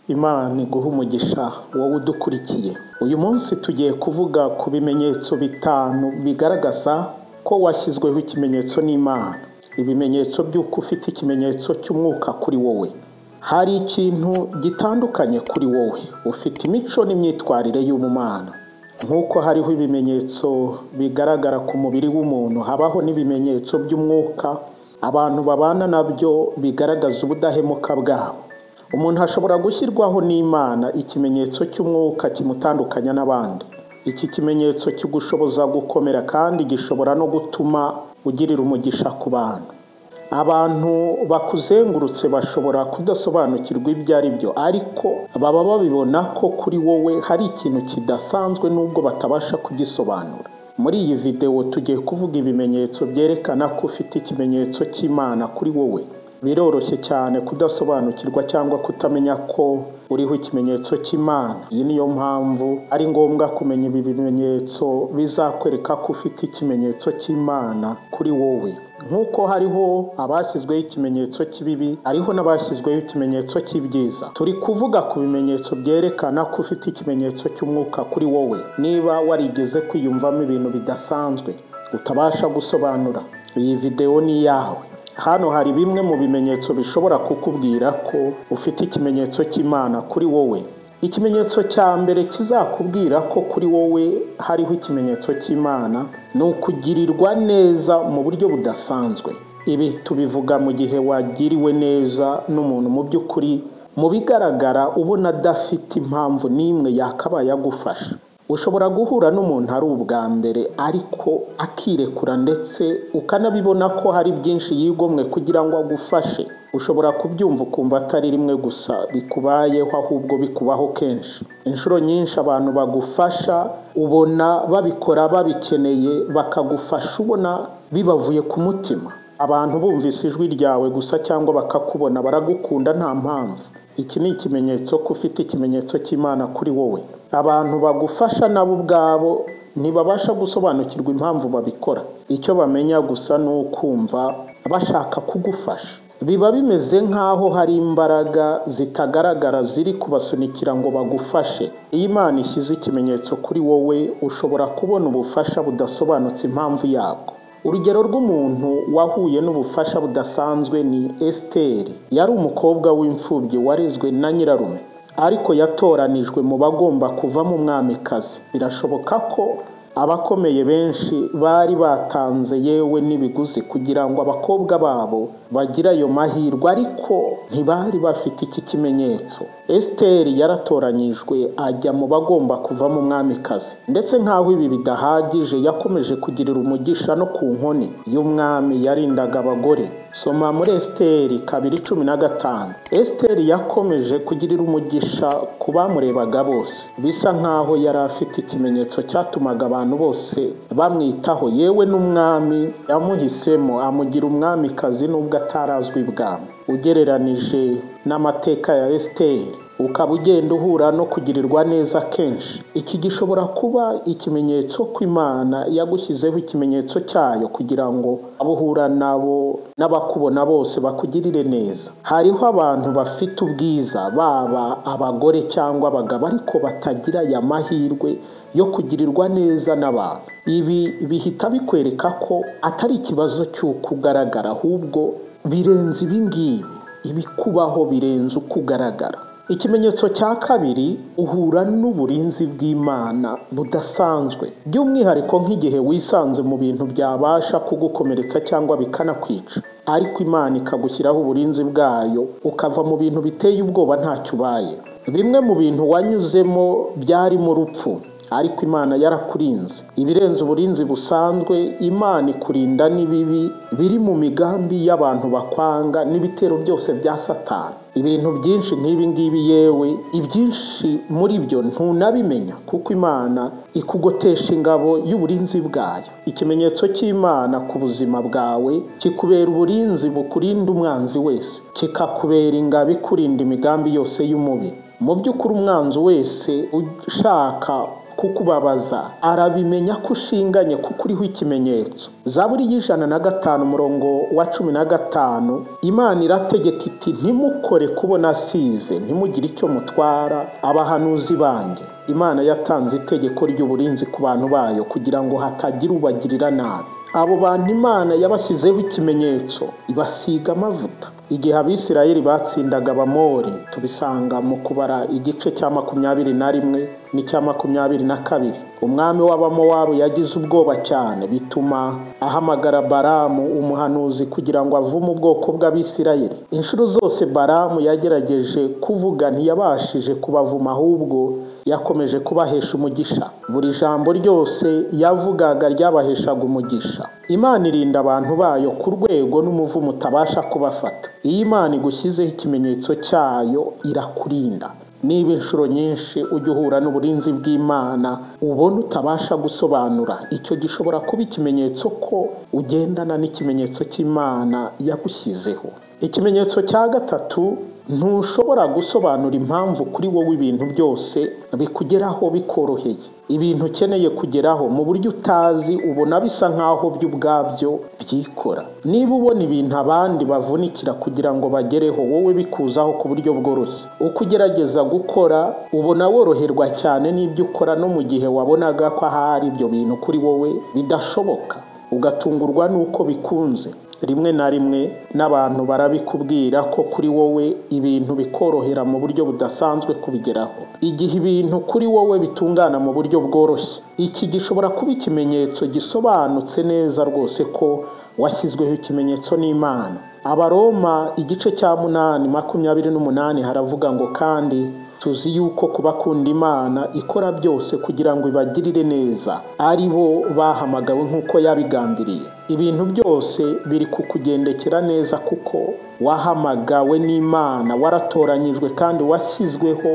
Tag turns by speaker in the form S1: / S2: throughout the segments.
S1: Imana iguhe umugisha wowe udukurikiye. Uyu munsi tugiye kuvuga ku bimenyetso bitanu bigaragaza ko washyizweho ikimenyetso n'Imana. Ibimenyetso by'uko ufite ikimenyetso cy'umwuka kuri wowe. Hari ikintu gitandukanye kuri wowe. Ufite imico n'imyitwarire y'ubumana. Nk'uko hariho ibimenyetso bigaragara ku mubiri w'umuntu, habaho n'ibimenyetso by'umwuka abantu babana nabyo bigaragaza ubudahemuka bwabo. Umuntu ashobora gushyirwaho n'Imana ikimenyetso cy'umwuka kimutandukanya n'abandi. Iki kimenyetso kigushoboza gukomera kandi gishobora no gutuma ugirira umugisha ku bantu. Abantu bakuzengurutse bashobora kudasobanukirwa ibyo ari byo, ariko baba babibona ko kuri wowe hari ikintu kidasanzwe nubwo batabasha kugisobanura. Muri iyi videwo tugiye kuvuga ibimenyetso byerekana ko ufite ikimenyetso cy'Imana kuri wowe. Biroroshye cyane kudasobanukirwa cyangwa kutamenya ko uriho ikimenyetso cy'Imana. Iyi niyo mpamvu ari ngombwa kumenya ibi bimenyetso bizakwereka ko ufite ikimenyetso cy'Imana kuri wowe. Nk'uko hariho abashyizweho ikimenyetso cy'ibibi, hariho n'abashyizweho ikimenyetso cy'ibyiza. Turi kuvuga ku bimenyetso byerekana ko ufite ikimenyetso cy'umwuka kuri wowe. Niba warigeze kwiyumvamo ibintu bidasanzwe utabasha gusobanura, iyi videwo ni iyawe. Hano hari bimwe mu bimenyetso bishobora kukubwira ko ufite ikimenyetso cy'Imana kuri wowe. Ikimenyetso cya mbere kizakubwira ko kuri wowe hariho ikimenyetso cy'Imana ni ukugirirwa neza mu buryo budasanzwe. Ibi tubivuga mu gihe wagiriwe neza n'umuntu mu by'ukuri, mu bigaragara ubona adafite impamvu n'imwe yakabaye agufasha. Ushobora guhura n'umuntu ari ubwa mbere ariko akirekura ndetse ukanabibona ko hari byinshi yigomwe kugira ngo agufashe. Ushobora kubyumva ukumva atari rimwe gusa bikubayeho ahubwo bikubaho kenshi. Inshuro nyinshi abantu bagufasha ubona babikora babikeneye, bakagufasha ubona bibavuye ku mutima. Abantu bumvise ijwi ryawe gusa cyangwa bakakubona baragukunda nta mpamvu. Iki ni ikimenyetso ko ufite ikimenyetso cy'Imana kuri wowe. Abantu bagufasha nabo ubwabo ntibabasha gusobanukirwa impamvu babikora. Icyo bamenya gusa ni ukumva bashaka kugufasha. Biba bimeze nk'aho hari imbaraga zitagaragara ziri kubasunikira ngo bagufashe. Iyo Imana ishyize ikimenyetso kuri wowe, ushobora kubona ubufasha budasobanutse impamvu yabwo. Urugero rw'umuntu wahuye n'ubufasha budasanzwe ni Esiteri. Yari umukobwa w'imfubyi warezwe na nyirarume, ariko yatoranijwe mu bagomba kuvamo umwamikazi. Birashoboka ko abakomeye benshi bari batanze yewe n'ibiguzi kugira ngo abakobwa babo bagire ayo mahirwe, ariko ntibari bafite iki kimenyetso. Esiteri yaratoranyijwe ajya mu bagomba kuvamo umwamikazi. Ndetse nk'aho ibi bidahagije, yakomeje kugirira umugisha no ku nkoni y'umwami yarindaga abagore. Soma muri Esiteri 2:15. Esiteri yakomeje kugirira umugisha ku bamurebaga bose. Bisa nk'aho yari afite ikimenyetso cyatumaga abantu bose bamwitaho, yewe n'umwami yamuhisemo amugira umwamikazi nubwo atarazwi ibwami. Ugereranije n'amateka ya Esiteri, ukaba ugenda uhura no kugirirwa neza kenshi. Iki gishobora kuba ikimenyetso ko Imana yagushyizeho ikimenyetso cyayo kugira ngo abo uhura nabo n'abakubona bose bakugirire neza. Hariho abantu bafite ubwiza, baba abagore cyangwa abagabo, ariko batagira aya mahirwe yo kugirirwa neza n'abantu. Ibi bihita bikwereka ko atari ikibazo cy'uko ugaragara, ahubwo birenze ibi ngibi. Ibikubaho birenze uko ugaragara. Ikimenyetso cya kabiri, uhura n'uburinzi bw'Imana budasanzwe. By'umwihariko nk'igihe wisanze mu bintu byabasha kugukomeretsa cyangwa bikanakwica, ariko Imana ikagushyiraho uburinzi bwayo, ukava mu bintu biteye ubwoba ntacyo ubaye. Bimwe mu bintu wanyuzemo byarimo urupfu, ariko Imana yarakurinze. Ibirenze uburinzi busanzwe, Imana ikurinda n'ibibi biri mu migambi y'abantu bakwanga n'ibitero byose bya Satani. Ibintu byinshi nk'ibi ngibi, yewe ibyinshi muri byo ntunabimenya, kuko Imana ikugotesha ingabo y'uburinzi bwayo. Ikimenyetso cy'Imana ku buzima bwawe kikubera uburinzi bukurinda umwanzi wese, kikakubera ingabo ikurinda imigambi yose y'umubi. Mu by'ukuri umwanzi wese ushaka kukubabaza arabimenya ko ushinganye kuko uriho ikimenyetso. Zaburi y'105 umurongo wa 15, Imana irategeka iti ntimukore kubona asize, ntimugire icyo mutwara abahanuzi banjye. Imana yatanze itegeko ry'uburinzi ku bantu bayo kugira ngo hatagira ubagirira nabi. Abo bantu Imana yabashyizeho ikimenyetso, ibasiga amavuta. Igihe Abisirayeli batsindaga Abamori, tubisanga mu Kubara igice cya 21 n'icya 22. Umwami w'Abamowabu yagize ubwoba cyane, bituma ahamagara Balamu umuhanuzi kugira ngo avume ubwoko bw'Abisirayeli. Inshuro zose Balamu yagerageje kuvuga ntiyabashije kubavuma, ahubwo yakomeje kubahesha umugisha. Buri jambo ryose yavugaga ryabaheshaga umugisha. Imana irinda abantu bayo ku rwego n'umuvumo utabasha kubafata. Iyo Imana igushyizeho ikimenyetso cyayo irakurinda. Niba inshuro nyinshi ujya uhura n'uburinzi bw'Imana ubona utabasha gusobanura, icyo gishobora kuba ikimenyetso ko ugendana n'ikimenyetso cy'Imana yagushyizeho. Ikimenyetso cya gatatu, ntushobora gusobanura impamvu kuri wowe ibintu byose bikugeraho bikoroheye. Ibintu ukeneye kugeraho mu buryo utazi ubona bisa nkaho byo ubwabyo byikora. Niba ubona ibintu abandi bavunikira kugira ngo bagereho, wowe bikuzaho ku buryo bworoshye. Uko ugerageza gukora ubona woroherwa cyane n'ibyo ukora, no mu gihe wabonaga ko ahari ibyo bintu kuri wowe bidashoboka, ugatungurwa n'uko bikunze. Rimwe na rimwe n'abantu barabikubwira ko kuri wowe ibintu bikorohera mu buryo budasanzwe kubigeraho. Igihe ibintu kuri wowe bitungana mu buryo bworoshye, iki gishobora kuba ikimenyetso gisobanutse neza rwose ko washyizweho ikimenyetso n'Imana. Abaroma igice cya 8 28 haravuga ngo kandi tuzi yuko kubakunda Imana ikora byose kugira ngo ibagirire neza, ari bo bahamagawe nk'uko yabigambiriye. Ibintu byose biri kukugendekera neza kuko wahamagawe n'Imana, waratoranyijwe kandi washyizweho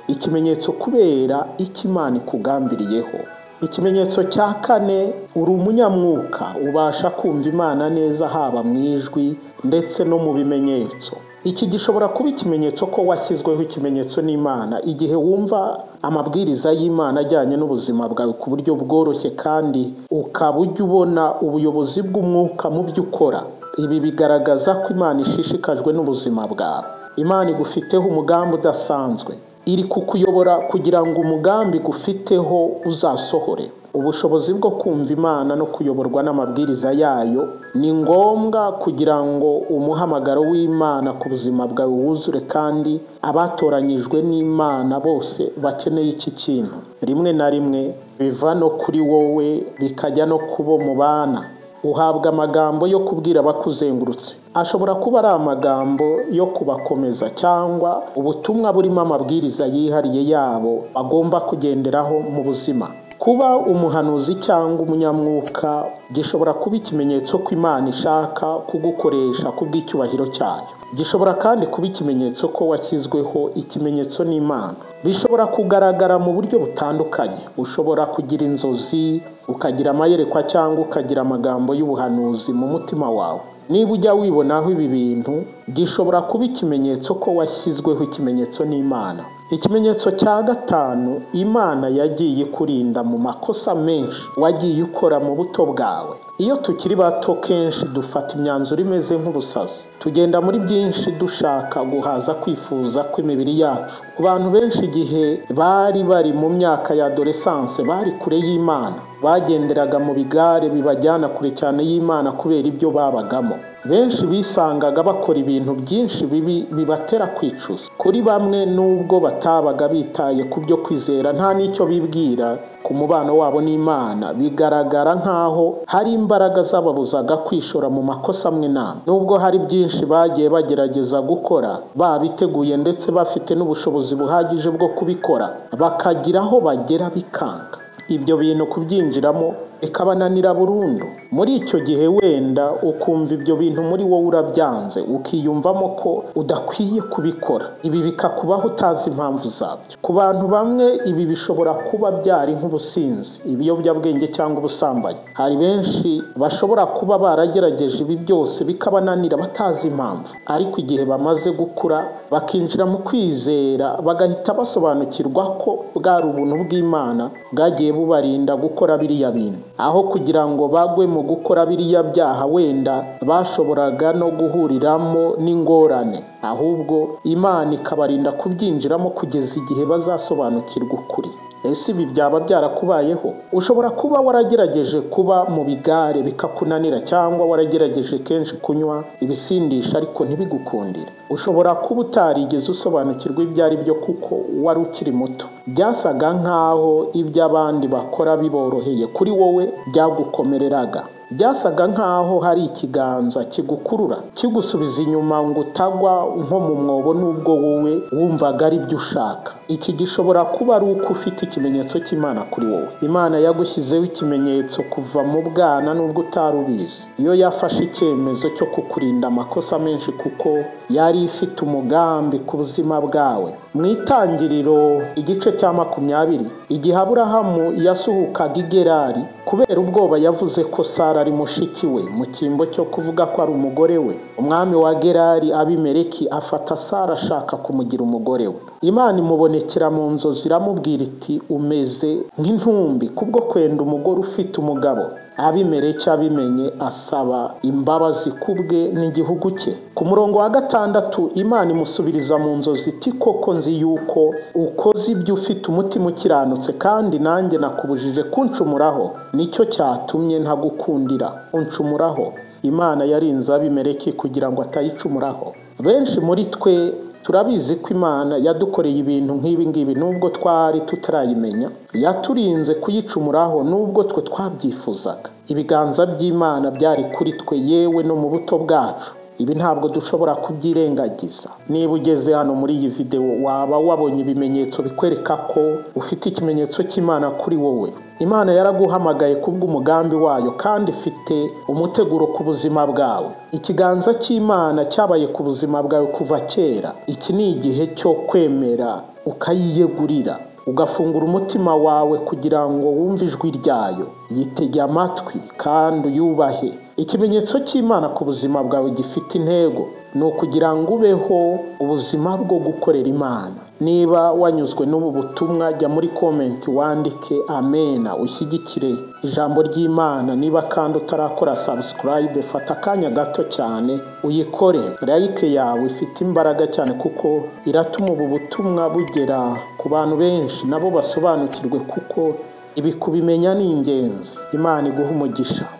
S1: ikimenyetso kubera icyo Imana ikugambiriyeho. Ikimenyetso cya kane, uri umunyamwuka, ubasha kumva Imana neza haba mu ijwi ndetse no mu bimenyetso. Iki gishobora kuba ikimenyetso ko washyizweho ikimenyetso n'Imana igihe wumva amabwiriza y'Imana ajyanye n'ubuzima bwawe ku buryo bworoshye, kandi ukaba ujya ubona ubuyobozi bw'umwuka mu byo ukora. Ibi bigaragaza ko Imana ishishikajwe n'ubuzima bwawe. Imana igufiteho umugambi udasanzwe, iri kukuyobora kugira ngo umugambi igufiteho uzasohore. Ubushobozi bwo kumva Imana no kuyoborwa n'amabwiriza yayo ni ngombwa kugira ngo umuhamagaro w'Imana ku buzima bwawe wuzure, kandi abatoranyijwe n'Imana bose bakeneye iki kintu. Rimwe na rimwe biva no kuri wowe bikajya no kubo mubana. Uhabwa amagambo yo kubwira abakuzengurutse. Ashobora kuba ari amagambo yo kubakomeza cyangwa ubutumwa burimo amabwiriza yihariye yabo bagomba kugenderaho mu buzima. Kuba umuhanuzi cyangwa umunyamwuka gishobora kuba ikimenyetso ko Imana ishaka kugukoresha kubw'icyubahiro cyayo. Gishobora kandi kuba ikimenyetso ko washyizweho ikimenyetso n'Imana. Bishobora kugaragara mu buryo butandukanye. Ushobora kugira inzozi, ukagira amayerekwa cyangwa ukagira amagambo y'ubuhanuzi mu mutima wawe. Niba ujya wibonaho ibi bintu, gishobora kuba ikimenyetso ko washyizweho ikimenyetso n'Imana. Ikimenyetso cya gatanu, Imana yagiye ikurinda mu makosa menshi wagiye ukora mu buto bwawe. Iyo tukiri bato kenshi dufata imyanzuro imeze nk'ubusazi. Tugenda muri byinshi dushaka guhaza kwifuza kw'imibiri yacu. Ku bantu benshi igihe bari bari mu myaka ya adolescence bari kure y'Imana. Bagenderaga mu bigare bibajyana kure cyane y'Imana kubera ibyo babagamo. Benshi bisangaga bakora ibintu byinshi bibi bibatera kwicuza. Kuri bamwe nubwo batabaga bitaye ku byo kwizera nta n'icyo bibwira ku mubano wabo n'Imana, bigaragara nkaho hari imbaraga zababuzaga kwishora mu makosa amwe n'amwe. Nubwo hari byinshi bagiye bagerageza gukora babiteguye ndetse bafite n'ubushobozi buhagije bwo kubikora, bakagira aho bagera bikanga. Ibyo bintu kubyinjiramo bikabananira burundu. Muri icyo gihe wenda ukumva ibyo bintu muri wowe urabyanze, ukiyumvamo ko udakwiye kubikora. Ibi bikakubaho utazi impamvu zabyo. Ku bantu bamwe ibi bishobora kuba byari nk'ubusinzi, ibiyobyabwenge cyangwa ubusambanyi. Hari benshi bashobora kuba baragerageje ibi byose bikabananira batazi impamvu, ariko igihe bamaze gukura bakinjira mu kwizera bagahita basobanukirwa ko bwari ubuntu bw'Imana bwagiye bubarinda gukora biriya bintu. Aho kugira ngo bagwe mu gukora biriya byaha wenda bashoboraga no guhuriramo n'ingorane, ahubwo Imana ikabarinda kubyinjiramo kugeza igihe bazasobanukirwa ukuri. Ese ibi byaba byarakubayeho? Ushobora kuba waragerageje kuba mu bigare bikakunanira, cyangwa waragerageje kenshi kunywa ibisindisha ariko ntibigukundire. Ushobora kuba utarigeze usobanukirwa ibyo ari byo kuko wari ukiri muto. Byasaga nk'aho ibyo abandi bakora biboroheye, kuri wowe byagukomereraga. Byasaga nk'aho hari ikiganza kigukurura kigusubiza inyuma ngo utagwa nko mu mwobo, n'ubwo wowe wumvaga ari byo ushaka. Iki gishobora kuba ari uko ufite ikimenyetso cy'Imana kuri wowe. Imana yagushyizeho ikimenyetso kuva mu bwana n'ubwo utari ubizi. Iyo yafashe icyemezo cyo kukurinda amakosa menshi kuko yari ifite umugambi ku buzima bwawe. Mu Itangiriro igice cya 20, igihe Aburahamu yasuhukaga i Gerari kubera ubwoba yavuze ko Sara ari mushiki we mu cyimbo cyo kuvuga ko ari umugore we. Umwami wa Gerari Abimeleki afata Sara ashaka kumugira umugore we. Imana imubonekera mu nzozi iramubwira iti umeze nk'intumbi kubwo kwenda umugore ufite umugabo. Abimeleki abimenye asaba imbabazi kubwe n'igihugu cye. Ku murongo wa 6 Imana imusubiriza mu nzozi iti koko nzi yuko ukoze ibyo ufite umutima ukiranutse, kandi nanjye nakubujije kuncumuraho, nicyo cyatumye ntagukundira uncumuraho. Imana yarinze Abimeleki kugira ngo atayicumuraho. Benshi muri twe turabizi ko Imana yadukoreye ibintu nk'ibi ngibi nubwo twari tutarayimenya. Yaturinze kuyicumuraho nubwo twe twabyifuzaga. Ibiganza by'Imana byari kuri twe yewe no mu buto bwacu. Ibi ntabwo dushobora kubyirengagiza. Niba ugeze hano muri iyi video waba wabonye ibimenyetso bikwereka ko ufite ikimenyetso cy'Imana kuri wowe. Imana yaraguhamagaye kubw'umugambi wayo kandi ifite umuteguro ku buzima bwawe. Ikiganza cy'Imana cyabaye ku buzima bwawe kuva kera. Iki ni igihe cyo kwemera ukayiyegurira, ugafungura umutima wawe kugira ngo wumve ijwi ryayo. Yitege amatwi kandi uyubahe. Ikimenyetso cy'Imana ku buzima bwawe gifite intego, ni ukugira ngo ubeho ubuzima bwo gukorera Imana. Niba wanyuzwe n'ubu butumwa, jya muri comment wandike amena, ushyigikire ijambo ry'Imana. Niba kandi utarakora subscribe, fata akanya gato cyane uyikore. Like yawe ifite imbaraga cyane kuko iratuma ubu butumwa bugera ku bantu benshi, nabo basobanukirwe, kuko ibi kubimenya ni ingenzi. Imana iguhe umugisha.